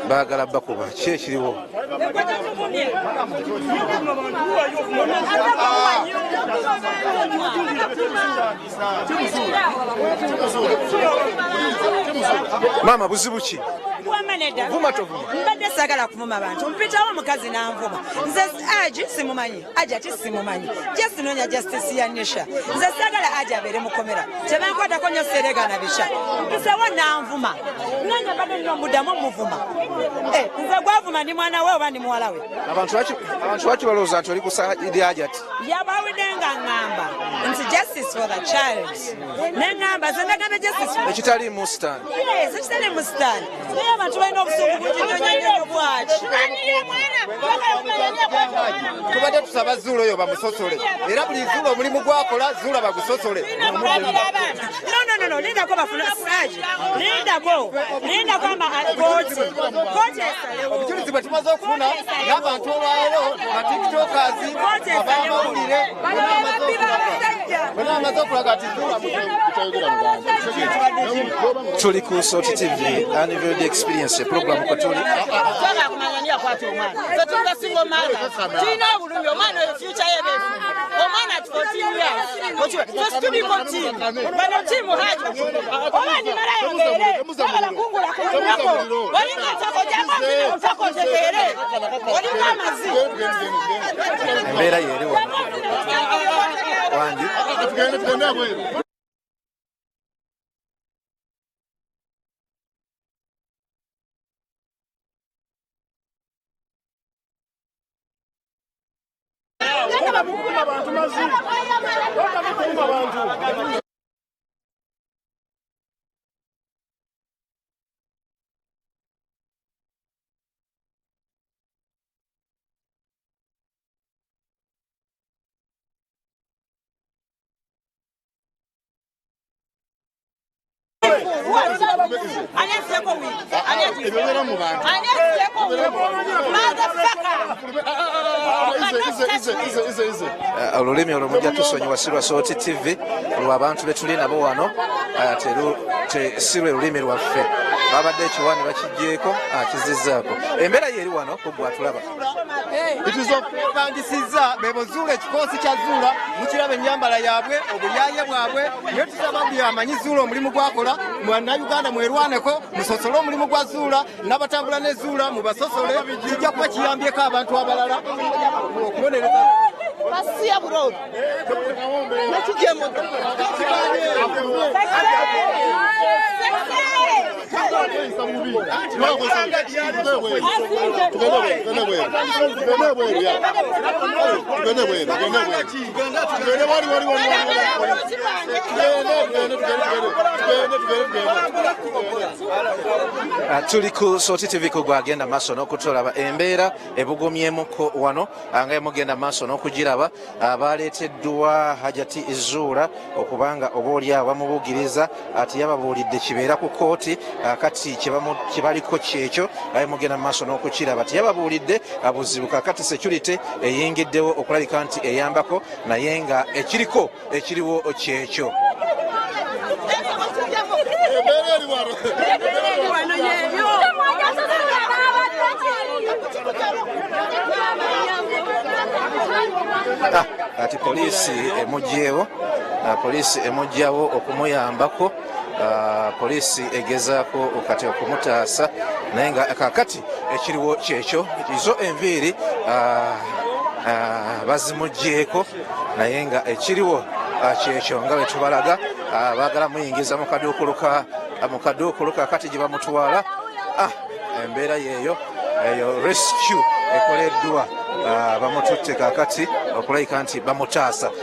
Baagala bakuba ki ekiriwo? Maama, buzibu ki? Vuma tovuma. Mbadde sagala kuvuma bantu, mpitawo omukazi nanvuma. Nze Aji simumanyi, Aji ati simumanyi, jesinoonya justice ya Nisha. Nze sagala Aji abeere mukomera, tebankwatako nnyo, seregana bisha. Mpisewo nanvuma, nange mbadde nina omuddamu omuvuma. Eh, nze gwavuma ndi mwana we oba ndi muwala we? Abantu lwaki balowooza nti oli ku side ya Hajati? Yabawidde nga ŋŋamba nti justice for the child, neŋŋamba nze ndagamba justice for Ekitaliimu sitaani. Yes, ekitali mu sitaani, naye abantu balina obusungu bungi nnyo nnyo nnyo. Bwaki? Tubadde tusaba Zuula oyo bamusosole, era buli Zuula omulimu gwakola Zuula bagusosole. No, no, no, no, lindako bafuna Aji, lindako, lindako ama kooti esalewo. Obujulizi bwe tumaze okufuna n'abantu olwaleero, ba TikTokers, abamawulire, bonna bamaze okulaga nti Zuula. Tuli ku Salt TV Unveiled Experience program kwetuli. Twagala kumanya ani yakwata omwana. Ffe tuli single mothers, tulina obulumi. Omwana oyo future ye befu. Omwana at 14 years. Ffe tuliko team bano, team Haji. Oba ndimalayo mbeere bagala kungula ku munyako. Olinga ntako jangu ntako ntegeere olinga amazi. Embeera yeeri wano wangi. Tugende, tugende abweru. Abantu mazi, kuvuma abantu. Ani azzeeko wiiki? Ani Ebibeera mu bantu. Ani azzeeko wiiki? Motherfucker! Ize, ize, ize, ize. Olulimi olwo mujja tusonyiwa, si lwa Salt TV, lw'abantu be tuli nabo wano. Si lwe lulimi lwaffe. Babadde ekiwaani bakiggyeko, akizizzaako. Embeera ye eri wano kugwa tulaba. Pangisiza bebo Zuula, ekikoosi kya Zuula mukiraba, ennyambala yaabwe, obuyaye bwabwe. Naye tusaba buli amanyi Zuula omulimu gwakola, Bannayuganda mwerwaneko, musosole omulimu gwa Zuula n'abatambula ne Zuula, mubasosole. Kijja kuba kiyambyeko abantu abalala okubonereza. Basiya burodo. Nakijemo. Kweyisa bubi. Tugende bweru, tugende bweru, ya. Tugende bweru, tugende bweru. Tugende wali, wali, wali, wali, wali. Tugende, tugende, tugende, tugende, tugende, tugende. Tuli ku Salt TV ku gwagenda maaso n'okutulaba. Embeera ebugumyemuko wano, nga emugenda maaso n'okugiraba. Baleeteddwa Hajati Zuula okubanga oba oli awo bamubuugiriza ati yababuulidde kibeera ku kooti. Kati kyebaliko kyekyo, nga mugenda maaso n'okukiraba, tiyababuulidde buzibu. Kakati security eyingiddewo okulabika nti eyambako, naye nga ekiriko ekiriwo kyekyo. Embeera eri wano. Wano yeyo. Kati poliisi emugyewo, poliisi emugyawo okumuyambako. Poliisi egezaako kati okumutaasa, naye nga kakati ekiriwo kyekyo, zo enviiri bazimugyeko, naye nga ekiriwo kyekyo nga bwe tubalaga. Baagala muyingiza mu kaduukulu mu kaduukulu kakati gye bamutwala. Embeera yeeyo eyo, rescue ekoleddwa, bamututte kakati okulabika nti bamutaasa.